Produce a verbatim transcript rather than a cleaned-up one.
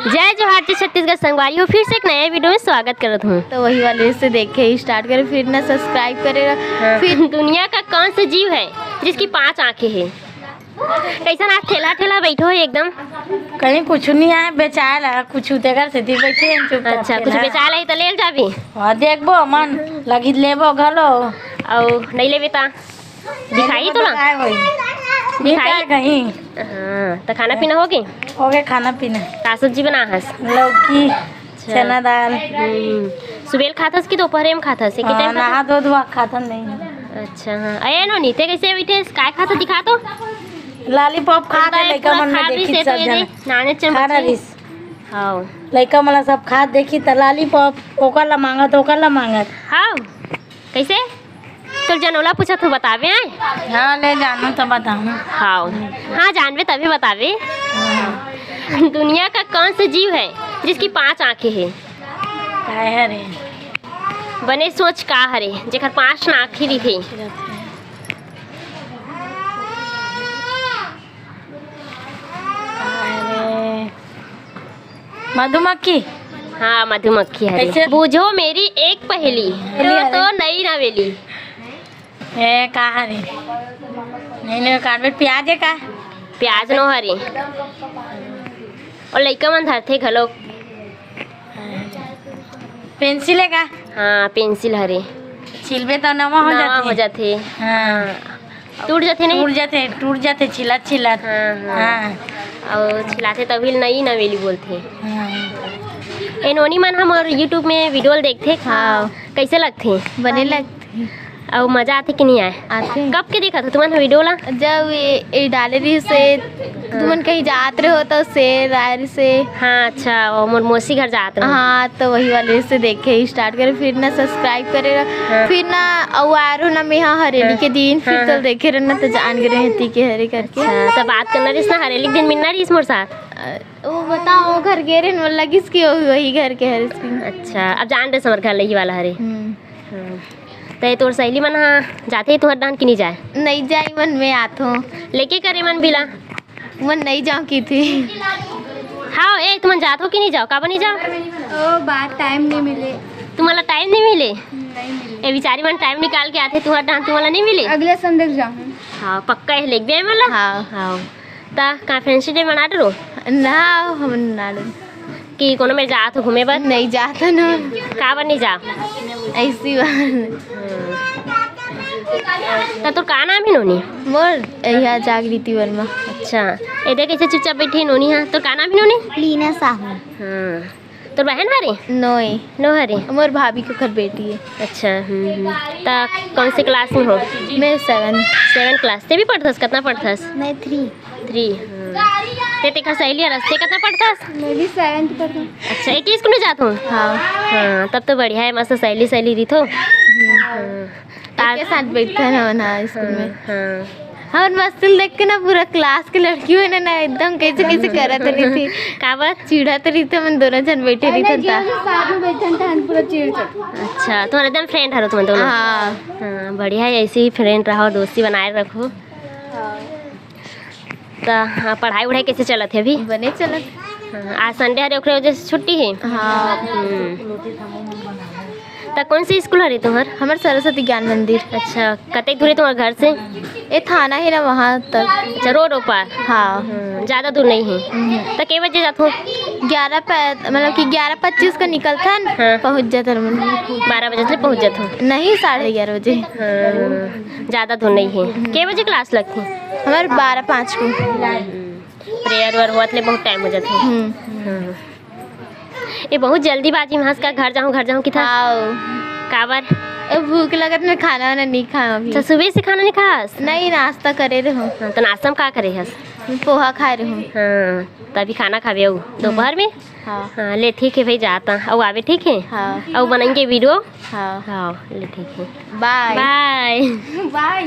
जय जोहार जी छत्तीसगढ़ संगवारी हो, फिर से एक नया वीडियो में स्वागत करत हूँ। तो वही वाले से देखे ही स्टार्ट करे, फिर ना सब्सक्राइब करे। हाँ। फिर दुनिया का कौन सा जीव है जिसकी पांच आंखें हैं? कैसन आज ठेला ठेला बैठो हो एकदम? कहीं कुछ नहीं आए, बेचाए ला कुछ, तेकर सेती बैठे हैं चुपचाप अच्छा, कुछ ठेला। बेचाए ला ही तो ले जाबी। हाँ, देखबो मन लगी लेबो घलो। अउ नहीं लेबे ता दिखाई तो ना। काय होई? दिखाई? दिखाई कहीं। हाँ, तो खाना पीना हो गई? हो गए खाना पीना। का सब्जी बना हस? लौकी, अच्छा। चना दाल। हम्म। सुबेल खात हस कि दोपहरे में खात हस? एक ही हाँ, टाइम खात हस? नहा धो धुआ खात हन नहीं। अच्छा, हाँ। अरे नोनी, ते कैसे बैठे हस? काय खात हस? दिखा तो। लॉलीपॉप खात हे, लइका पूरा मन खा में भी देखी से सब तो ये जना। दे, नाने चम्मच खा से। रहिस। हाँ। लइका मन ला सब खात देखी त लॉलीपॉप, ओकर ला मांगत, ओकर ला मांगत। हाँ। कैसे? तोर जनोला पूछत हूँ, बताबे आय? हाँ, ले जानू तो बताऊँ। हाँ। हाँ, जानबे तभी बताबे। दुनिया का कौन सा जीव है जिसकी पांच आंखें हैं? काय हरे? बने सोच का हरे, जेकर पांच ना आंखें रहिथे। अरे, मधुमक्खी। हाँ, मधुमक्खी हरे। कैसे? बूझो मेरी एक पहेली, पहेली रो हरे। तो नई नवेली। ए, का हरे? नहीं, नहीं, कारबेट प्याज है का? प्याज नो हरे। और लइका मन धरथे घलो। पेंसिल है का? हाँ, पेंसिल हरे। छिलबे तो नवा हो नवा जाथे। हो जाथे। हाँ। टूट जाथे नहीं? टूट जाथे, टूट जाथे, छिलत, छिलत। हाँ, हाँ। हाँ। अउ छिलाथे तभी नई नवेली बोलथे। हाँ। ए नोनी मन हमर YouTube में वीडियो ल देखथे। हाँ। कैसे लगथे? बने लगथे। अउ मजा आथे कि नहीं आए? आथे। कब के देखत हो तुमन वीडियो ला? जब ये, ये डाले रहिस हे, तुमन कहीं जात रहे हो तो शेर आए रहिस हे। हाँ, अच्छा, वो मोर मौसी घर जात रहे। हाँ, तो वही वाले से देखे ही स्टार्ट करे, फिर ना सब्सक्राइब करे, हाँ। फिर ना अउ आरो ना मेहा हरेली हाँ। के दिन, फिर हाँ, तो हाँ। देखे रहना तो जान गए रहती के हरे करके। अच्छा, तो बात करना रहिस ना, हरेली के दिन मिलना रहिस मोर साथ। अ, वो बताओ, वो घर गे रहे न, लगिस कि वही, वही घर के हरे। अच्छा, अब जान रहे हमर घर लही वाला हरे। हम्म। हाँ। तो ये तोर सहेली मन हा जाथे तुहर डाहन कि नहीं जाए? नहीं जाई मन, मैं आथो। लेके करे मन बिला? मन नहीं जाऊँ की थी। हाँ, ए, तुमन जात हो कि नहीं जाओ? काबर नहीं जाओ? ओ, बात टाइम नहीं मिले। तुम्हारा टाइम नहीं मिले? नहीं मिले। ए, बेचारी मन टाइम निकाल के आथे तुहर डाहन, तुम्हारा नहीं मिले? अगले संडे को जाऊँ। हाँ, पक्का है, लेके आए मला? हाँ। हाँ। ता का फैंसी डे मना डरो? ना, हम ना डरो। कि कोनो में जात हो घूमे बर? नहीं जात हो ना। काबर नहीं जा? ऐसी बात। ता तोर का नाम है नोनी? मोर यह जागृति वर्मा। अच्छा, एदे कैसे चुपचाप बैठी नोनी? हाँ, तोर का नाम है नोनी? लीना साहू। हाँ। तोर बहन हरे? नोए। नो हरे? मोर भाभी के ओकर बेटी है। अच्छा, हम्म, हम्म। ता कौन से क्लास में हो? मैं सेवन। Seven class. ते भी पढ़थस? कितना पढ़थस? मैं थ्री। थ्री, हाँ। ते तेकर सहेली हरस, ते कितना पढ़थस? मैं भी सेवंथ पढ़थों। अच्छा, एक ही स्कूल में जात हो? हाँ। हाँ, तब तो बढ़िया है, मस्त सहेली, सहेली रहिथो। हम्म। हाँ। एक के साथ बैठथन हमन, हाँ, स्कूल में। हाँ, हाँ। हमर मस्ती ल देख के ना पूरा क्लास के लड़की मन ना एकदम कैसे कैसे करत रहिथे। काबर? चिढ़त रहिथे, हमन दोनों झन बैठे अरे रहिथन ता। साथ में बैठन त हम पूरा चिढ़ जाथन। अच्छा, तुम्हारे एकदम फ्रेंड हरो तुम दोनों? हाँ। हाँ, बढ़िया है, ऐसे ही फ्रेंड रहो, दोस्ती बनाए रखो। हाँ। त, हाँ, पढ़ाई उढ़ाई कैसे चलत है अभी? बने चलत। हाँ, आज संडे हरे, ओकरे वजह से छुट्टी है? हाँ। हम्म। त कौन से स्कूल हरे तुम्हार? हमर सरस्वती ज्ञान मंदिर। अच्छा, कतेक दूर है तुम्हार घर से? ए थाना है ना, वहाँ तक। अच्छा, रोड ओ पार? हाँ। हम्म, ज्यादा दूर नहीं है। हम्म। त के बजे जात हो? ग्यारह पै-, मतलब कि ग्यारह पच्चीस का निकलथन, हाँ। पहुँच जाथन मन। बारह बजे से पहुँच जात हो? नहीं, साढ़े ग्यारह बजे। हाँ, ज्यादा दूर नहीं है। हम्म। के बजे क्लास लगथे? हमर बारह पाँच को। प्रेयर वेयर होत ले बहुत टाइम हो जाथे। हम्म। हाँ। ये बहुत जल्दीबाजी में हंस का घर जाऊँ, घर जाऊँ किथा? हाँ। काबर? ए, भूख लगत में खाना वाना नहीं खाए अभी। अच्छा, सुबह से खाना नहीं खास? नहीं, नाश्ता करे रहूँ। हाँ, तो नाश्ता में का करे हस? पोहा खाए रहूँ। हाँ, तभी खाना खाबे अउ दोपहर में? हाँ। हाँ, ले ठीक है भाई, जाता। अउ आबे ठीक है? हाँ। अउ बनाएंगे वीडियो? हाँ। हाँ, ले ठीक है। बाय। बाय। बाय।